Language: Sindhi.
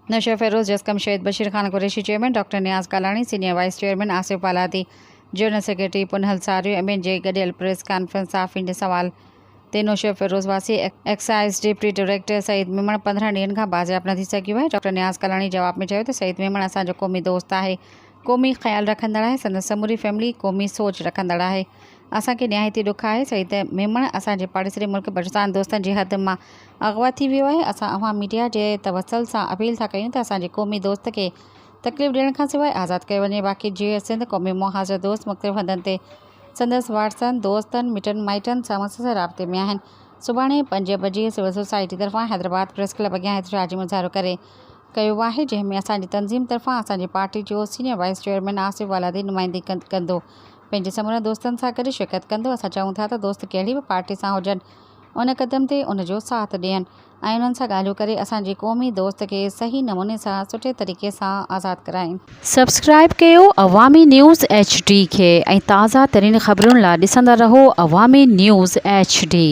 Naushahro Feroze JSQM Shaheed Bashir Khan Qureshi chairman, doctor Niaz Kalani senior vice chairman, Asif Baladi general secretary, Punhal Sario ۽ ٻين جي گڏيل پريس ڪانفرنس صحافين جي سوال تي نوشهروفيروز واسي excise deputy director Saeed Memon 15 ڏينهن کان بازياب نه ٿي سگهيو آهي. ڊاڪٽر نياز ڪالاڻي جواب ۾ چيو ته سعيد ميمڻ اسان جو قومي دوست آهي، قومي خيال رکندڙ آهي، سندس سموري فيملي قومي سوچ رکندڙ آهي. اسان کي نهايت ئي ڏک آهي سعيد ميمڻ اسان جي پاڙيسري ملڪ بلوچستان دوستن جي حد مان اغوا ٿي ويو آهي. اسان اوهان ميڊيا جي توسل سان اپيل ٿا ڪيون ته اسان جي قومي دوست کي تڪليف ڏيڻ کان سواء آزاد ڪيو وڃي. باقي جيئي سنڌ قومي محاذ جا دوست مختلف هنڌن تي سندس وارثن، دوستن، مٽن مائٽن سان مسلسل رابطي ۾ آهن. سڀاڻي پنج بجي سول سوسائٽي طرفان حيدرآباد پريس ڪلب اڳيان احتجاجي مظاهرو ڪري ڪيو آهي جنهن ۾ اسان جي تنظيم طرفان اسان جي پارٽي جو senior vice chairman Asif Waladi نمائندگي ڪندو پنهنجي سمورن دوستن سان گڏ شرڪت ڪندو اسان چاهيون ٿا ته دوست ڪهڙي به پارٽي سان هجن ان قدم تي ان جو ساٿ ڏين ۽ انهن سان ڳالهيون ڪري اسان جي قومي دوست کي صحيح نموني سان سٺي طريقي سان آزاد ڪرائين. سبسڪرائيب ڪيو عوامي نيوز ايڇ ڊي کي ۽ تازه ترين خبرن لا ڏسندا رهو عوامي نيوز ايڇ ڊي.